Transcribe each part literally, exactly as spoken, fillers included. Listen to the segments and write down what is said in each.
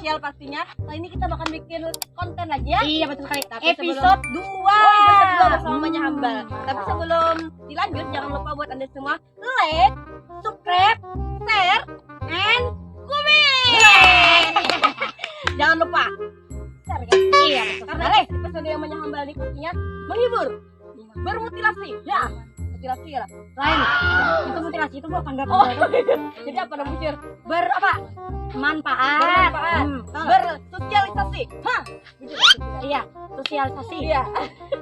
spesial pastinya. Kali ini kita bakal bikin konten lagi ya. Iya, betul sekali. Tapi sebelum Episode dua. Oh, episode dua bersama Manya Hambal. Tapi sebelum dilanjut, jangan lupa buat Anda semua like, subscribe, share, and comment. Jangan lupa share ya. Iya, betul. Karena episode yang Manya Hambal ini pastinya menghibur, bermutilasi. Ya, mutilasi ya lah. Lain. Itu mutilasi itu bukan. Oh, jadi apa namanya? Ber apa? Manfaat. Bermanfaat. Hmm, betul. Bersosialisasi. Hah? Iya, sosialisasi. Iya.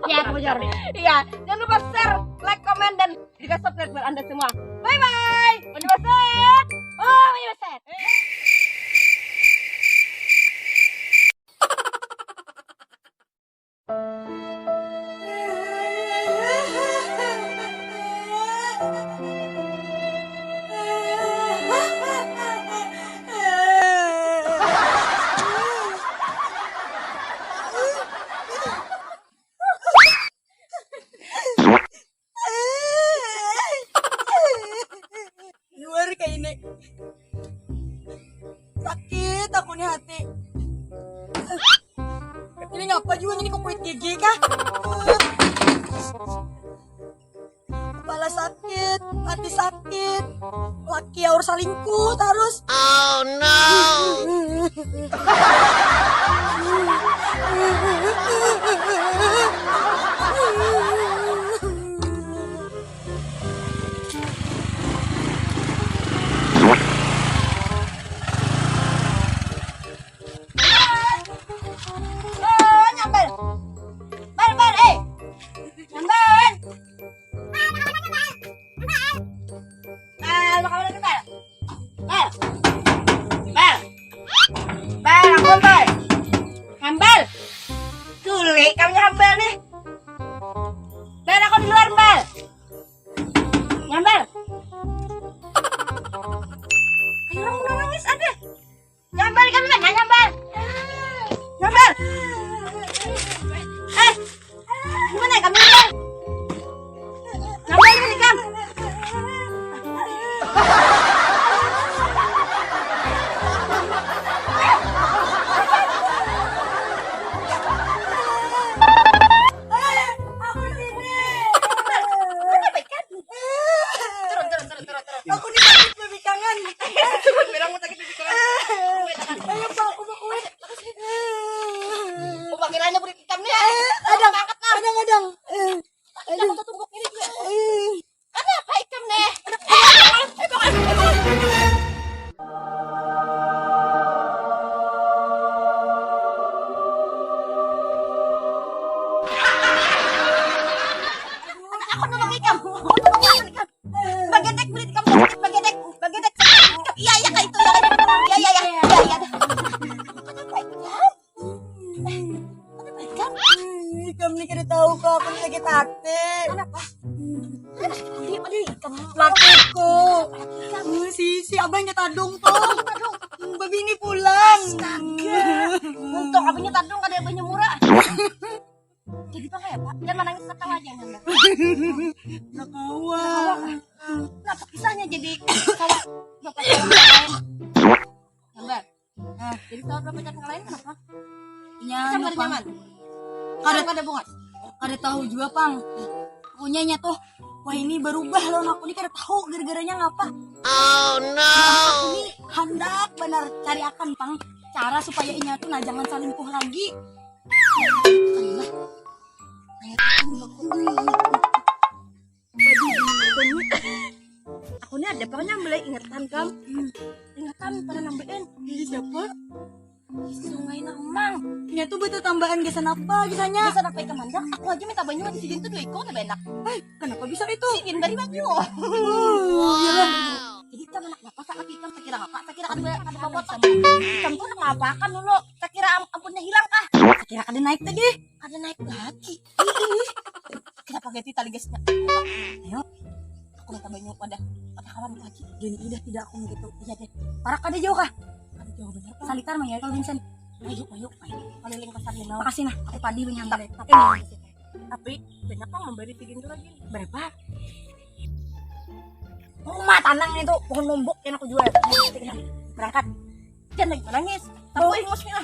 Iya, bujur. Iya, jangan lupa share, like, komen, dan juga subscribe buat Anda semua. Bye bye. Mandi basah. Oh, mandi basah. Luar kayak ini. Sakit aku nih hati. Ini ngapa juga ini kukuit gigi kah? Kepala sakit, hati sakit, laki aur salingkuh terus. Oh no. Oh, nyambal. Bal, bal, eh. Nyambal. Bal, makan lagi, Bal. Bal. Bal. Bal, aku, Bal. Nyambal. Sulit kamu nyambal nih. Bal, aku di luar, Bal. Nyambal. Ayo, orang udah nangis, ada. Nyambal kami mana, nyambal? Nyambal. Eh, gimana kami nyambal? Nyambal gimana kam? Aku sini. Turun, turun, turun, turun, turun. Aku nih sakit babi kangen. Cepet bilang mau sakit babi kangen. Ayo, Pak, aku mau kulit. Aku pakai lainnya beri ikan nih. Ada, angkat lah. Ada, ada. Eh, ikan mau tungguk ini juga. Eh. Kenapa ikan nih? Eh, bangun, eh, bangun. Aku nolong ikam. Aku nolong ikam. Bagedek beli ikam, bagedek, bagedek, bagedek. Iya, iya, kayak itu, ya, kayak itu. Iya, iya, iya, iya, iya. Kenapa ikam? Kenapa ikam? Ikam nih kada tahu kah, aku nih sakit hati. Kenapa? Kenapa sakit hati? Aduh, ikam. Lakiku. Ikam. Si, si abahnya Tadung tuh. Tadung. Babini pulang. Astaga. Untung abahnya Tadung, kada abahnya murah. Jadi pang kaya apa? Jangan manangis, ketawa aja, Nanda. Ketawa. Kenapa kisahnya jadi ketawa? Bapak lain. Gambar. Nah, jadi ketawa bapak cakap lain kenapa? Nya, Macam anu, kada Pang. Nyaman. Kada, Macam kada bungas. Kada tahu jua, Pang. Pokoknya nya tuh, wah, ini berubah lawan aku nih, kada tahu gara-garanya ngapa. Oh no. Aku nih handak banar cari akan, Pang, cara supaya inya tuh, nah, jangan salingkuh lagi. Aku ni ada pang nyambelai ingatan kam. Ingatan pernah nambelin. Di siapa? Di Sungai Namang. Nya tuh betul tambahan gasan apa kisahnya? Gasan apa ikam handak? Aku aja minta banyu di sidin tuh dua ikung, tapi enak. Eh, kenapa bisa itu? Sidin bari banyu. Oh, iya lah. Jadi ikam anak apa? Sakit ikam, sakira apa? Sakira kada, kada babuat apa? Ikam tuh anak apa kan dulu? Sakira am- ampunnya hilang kah? Sakira kada naik tadi. Kada naik lagi. Ih, ih. Kita pagati tali gasnya. Ayo. Aku minta banyu wadah. Wadah kawan lagi. Gini, udah tidak aku gitu. Iya deh. Parak kada jauh kah? Kada jauh benar, Pak. Salitar mah ya, kalau Vincent. Ayo, ayo, ayo. Keliling pasar Linau. Makasih nah, aku padi banyak hambal. Tapi, tapi banyak pang memberi sidin tuh lagi. Berapa? Rumah tanang itu, pohon lombok yang aku jual. Berangkat. Jangan lagi menangis. Aku ingusnya.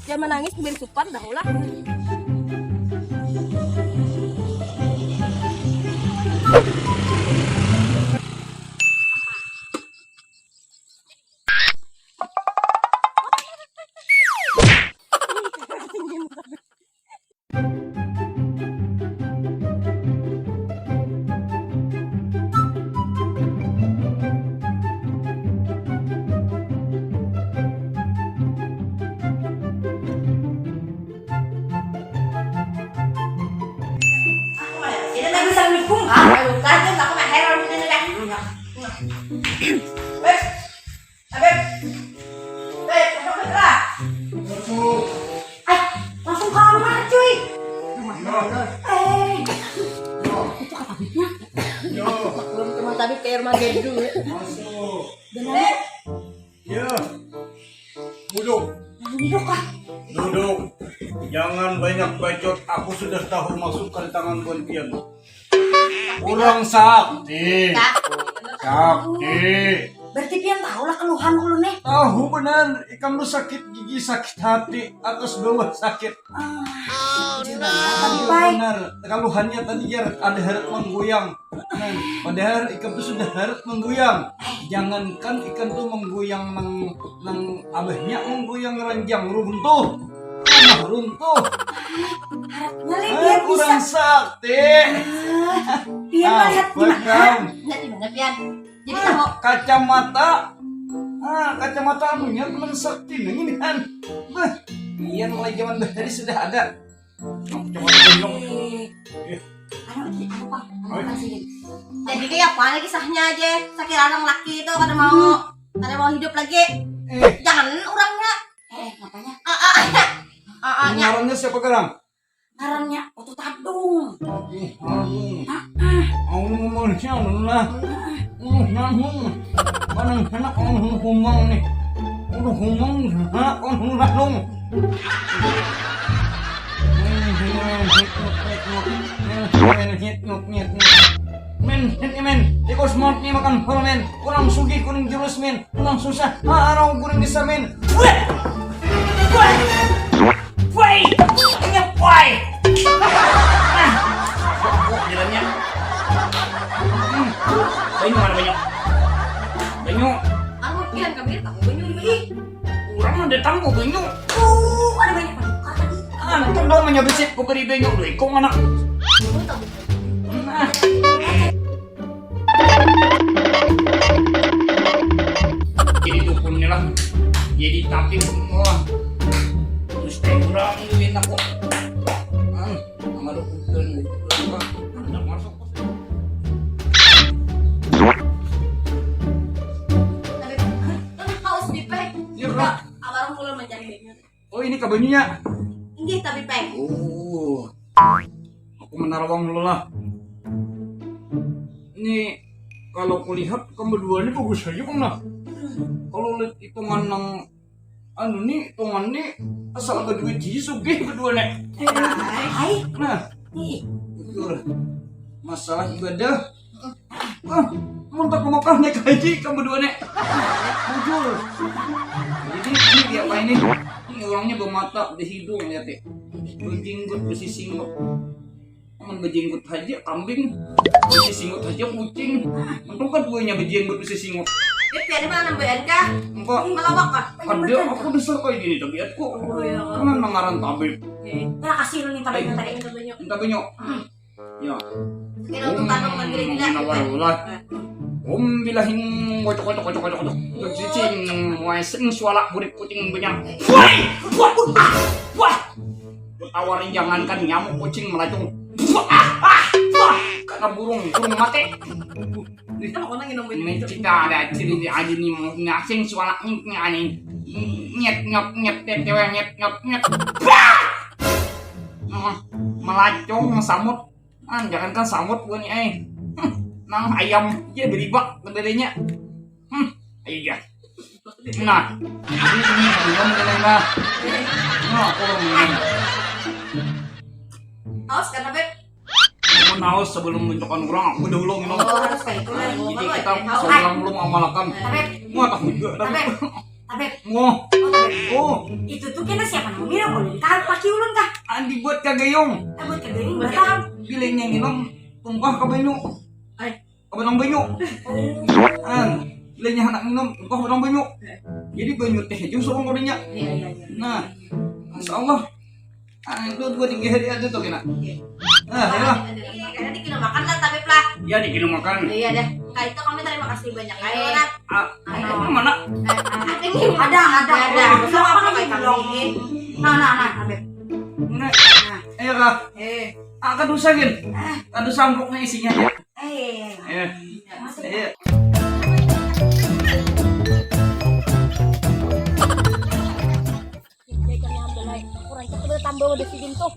Jangan menangis, beri supan dah lah. Kita tak bisa nikung, ah. Aduh, kaget aku mah heran gitu dah. Beb, Beb, Beb, masuk lah. Masuk. Eh, langsung kamar, cuy. Yo. Eh, yo. Itu kata Bibnya. Yo. Belum teman tadi kayak rumah Beb dulu. Masuk. Benar. Ya. Duduk. Duduk kah? Duduk. Jangan banyak bacot. Aku sudah tahu maksud kedatangan buhan pian. Orang sakti. Sakti. Sakti. Berarti pian tahu lah keluhan ulun nih. Tahu benar. Ikam tuh sakit gigi, sakit hati, atas bawah sakit. Ah, benar. Benar. Keluhannya tadi ya ada harap menggoyang. Nah, padahal ikam tuh sudah harap menggoyang. Jangankan ikam tuh menggoyang nang, nang abahnya menggoyang ranjang runtuh. Rumah runtuh. Harapnya leh. Ah, biar bisa. Kurang sakti. Ah, pian melihat di mana? Lihat di mana, pian? Jadi tahu. Kacamata. Ah, kacamata anunya kurang sakti nih ini kan. Bah, pian mulai zaman bahari sudah ada. Aku coba tunjuk. Eh, anu, anu, Pak, anu, Pak, sini. Jadi kayak apa lagi kisahnya aja? Sakit anak laki itu kada mau, kada mau hidup lagi. Eh. Jangan orangnya. Eh, apanya? Ah, ah, ah. Ah, ah, nya. Ngarannya siapa, Garang? Ngarannya Oto Tadung. Ih, aduh. Ah, ah. Aku mau siapa lah? Uh, nanggung. Mana enak orang hulu kumang nih. Hulu kumang, enak orang hulu ladung. Men, hit, men. Tikus maut nih makan hulu, men. Kurang sugih, kurang jurus, men. Kurang susah. Ah, orang kurang bisa, men. Weh! Weh! Woi, ini woi. Nah, kok jalannya? Hmm. Banyu mana banyu? Banyu. Aku pian kami tahu banyu di mana? Orang ada tangguh banyu. Oh, ada banyak banyu. Kata di. Ah, nonton dong menyabit sih, aku beri banyu dulu. Ikong anak. Aku tahu. Nah. Jadi dukun ni lah. Jadi tapi semua. Terus teh kurang duit aku. Ah, sama dukun, dukun apa? Ndak masuk. Tapi, kan haus di peh. Iya, Kak. Awarung pulang mencari banyu. Oh, ini kabannya. Inggih, tapi peng. Oh. Aku menarawang dulu lah. Ini kalau kulihat kamu berdua ini bagus aja kan lah. Kalau lihat hitungan nang anu nih, hitungan nih asal ada duit jadi sugih berdua nih. Hai. Nah, ih, betul. Masalah ibadah. Ah, mun tak ke Mekah naik haji kamu berdua nih. Bujur. Jadi ini dia apa ini? Ini orangnya bermata, berhidung, lihat ya. Berjenggot, bersisingot. Amun berjenggot aja kambing, bersisingot aja kucing. Untung kan duanya berjenggot, bersisingot. Dia tiada mana nambah kah? Enggak. Melawak kah? Ada, aku dasar kayak gini tabiatku. Oh, iya. Kan ngaran tabib. Nah, kasih lu nih tabibnya tadi. Minta banyak. Ya. Kira aku tanam kan gila-gila. Nawar ulah. Om bilahin kocok kocok kocok kocok kocok. Cicing, wai sing suala burik kucing banyak. Wah, wah, wah. Tawarin jangankan nyamuk kucing melacung. Wah, ah, ah, wah. Karena burung, burung mati. Kita mau nangin nang banyak. Ini kita ada ciri di aja nih mau nyasing suala nih, nih, anjing. Nyet nyot nyet tetewe nyet nyot nyet. Bah! Nah, melacung samut. Ah, jangankan samut gua nih, eh. Hmm, nang ayam aja beribak bedanya. Hmm, ayo ya. Nah, ini ini belum kena nah. Nah, aku belum minum. Haus kan, Beb? Aku haus sebelum mencokan orang, aku dahulu minum. Oh, harus kayak itu lah. Jadi kita sebelum belum amalakan. Tapi wah, tak juga, tapi tapi Tabib. Wah, Oh, tabib. Oh, Itu tuh kena siapa nang minum? Boleh kah? Laki ulun kah? Andi buat kagayung. Tabib kagayung batang. Bilainya nginum, tumpah ka banyu. Ay. Ka batang banyu. Oh. An, bilainya handak nginum, tumpah batang banyu. Jadi banyu teh aja usukung kudinya. Iya, iya, iya. Nah, masya Allah. Ah, itu dua tiga hari aja tuh kena. Nah, ya lah. Kayaknya dikira makan lah, tabib lah. Ya, dikira makan. Iya dah. Kak itu kami terima kasih banyak. Ayo lah. Ah, ini mana? Ada, ada, ada. Sama apa lagi belum? Nah, nah, nah, tabib. Nah, ayo kah? Eh, Ah, kada usah gin. Kada usah amplopnya isinya aja. Eh, Iya. Iya. Jajan yang belai aku rancak udah tambah udah sidin tuh.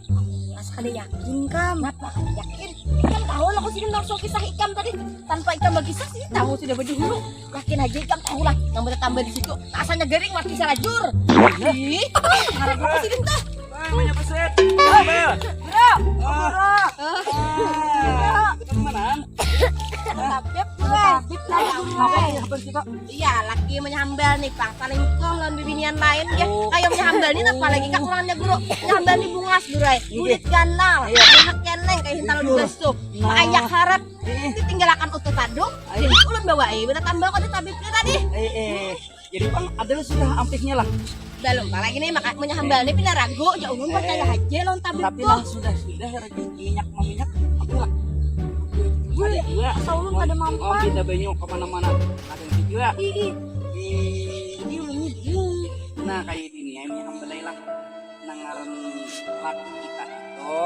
Pas kada yakin kam. Kenapa kada yakin? Kan tahu aku sidin langsung kisah ikam tadi. Tanpa ikam berkisah sih tahu sudah berdahulu. Yakin aja ikam tahu lah. Yang bertambah di situ rasanya garing mati sarajur. Ih, harap aku sidin tuh. Banyak peset. Tambah. Bro, Ah, bro. ah, teman. Tabib gue. Tabib lah gue. Kenapa sih habar kita? Iya, laki menyambal nih, Pang. Paling kong lawan bibinian lain ya. Kayak menyambal nih apa lagi kak kurangnya guru. Menyambal nih bungas guru ay. Kulit ganal. Minyak keneng kayak hintal Bujur. Begas tuh. Nah. Ayak harap. Eh, Ini tinggal akan utuh tadung. Ayo. Jadi ulun bawa ay. Bila tambah kau di tabibnya tadi. eh, eh. Jadi Pang, ada sudah ampihnya lah. Belum, Pang. Lagi nih maka menyambal nih pina ragu. Ya ulun percaya aja lawan tabib Tapi tuh. Nang sudah sudah lagi minyak meminyak, apa lah? Ada juga. Asa ulun kada mampan. Oh, kita banyu kemana-mana. Ada juga. Ih, ih. Ih, Ini ulun ini. Nah, kayak gini ya, ini yang belai lah. Nang ngaran laki kita itu,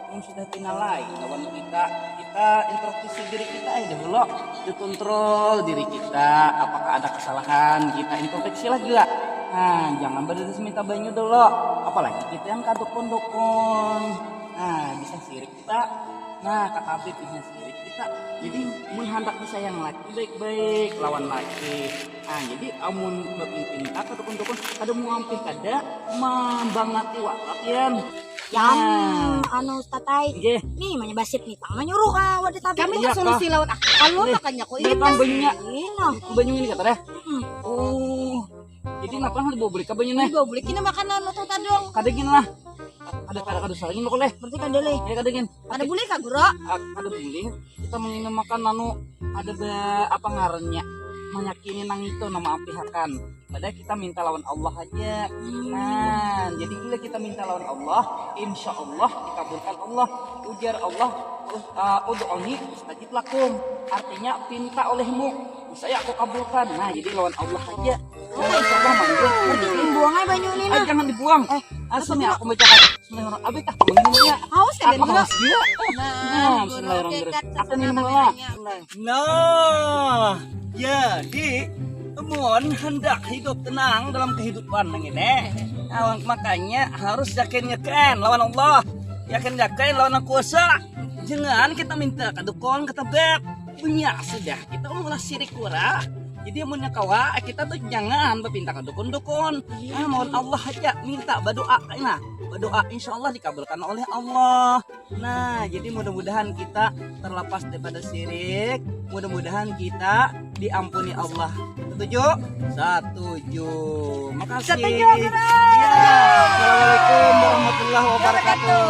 mun sudah tinalai lawan kita, kita introspeksi diri kita aja dulu. Dikontrol diri kita, apakah ada kesalahan, kita introspeksi lah juga. Nah, jangan berhenti minta banyu dulu. Apalagi kita yang kadukun-dukun. Nah, bisa sirik kita. Nah, kata Habib bisa sirik kita. Jadi, mun handak disayang laki baik-baik lawan laki. Nah, jadi amun bapinta ka dukun-dukun kada mau ampih kada mambangati watak yan. Yang anu Ustaz ai. Nggih. Nih, manya basip nih, pang manyuruh ka wadah tabib. Kami Iya, tak solusi lawan aku. Kalau Nih. Makanya kau Ini ini pang banyunya. Ini. Banyu ini kata deh. Hmm. Oh. Jadi kenapa nang dibawa beli ka banyu nih? Ini bawa beli kini makanan untuk tadung. Kada gin lah. Ada kada kada salah gin lo koleh. Berarti kada leh. Ya kada gin. Kada boleh kak guru? Ah, kada boleh. Kita menginum makan anu ada ba, apa ngarannya? Menyakini nang itu nama ampihakan. Padahal kita minta lawan Allah aja. Nah, jadi bila kita minta lawan Allah, insya Allah dikabulkan Allah. Ujar Allah, uh, ud'uni ustajib lakum. Artinya pinta olehmu, saya aku kabulkan. Nah, jadi lawan Allah aja. Nah, insya Allah manggil. Berarti buang aja banyu ini Ay, nah. Jangan dibuang. Eh, Asal nih aku baca. Bismillahirrahmanirrahim. Abi tak minum ya. Haus ya Aku dulu. Haus juga. Nah, Nah, bismillahirrahmanirrahim. guru, Aku minum lah. Nah, jadi mun hendak hidup tenang dalam kehidupan nang ini, nah, makanya harus yakin yakin lawan Allah, yakin yakin lawan Yang Kuasa. Jangan kita minta ka dukun, ka tabib. Punya sudah kita ulah sirik kura. Jadi amunnya kawa kita tuh jangan bapinta ka dukun-dukun. Nah, mohon Allah aja minta berdoa. Nah, berdoa insya Allah dikabulkan oleh Allah. Nah, jadi mudah-mudahan kita terlepas daripada sirik, mudah-mudahan kita diampuni Allah. Setuju? Setuju. Makasih. Setuju, Guru. Ya. Assalamualaikum warahmatullahi wabarakatuh.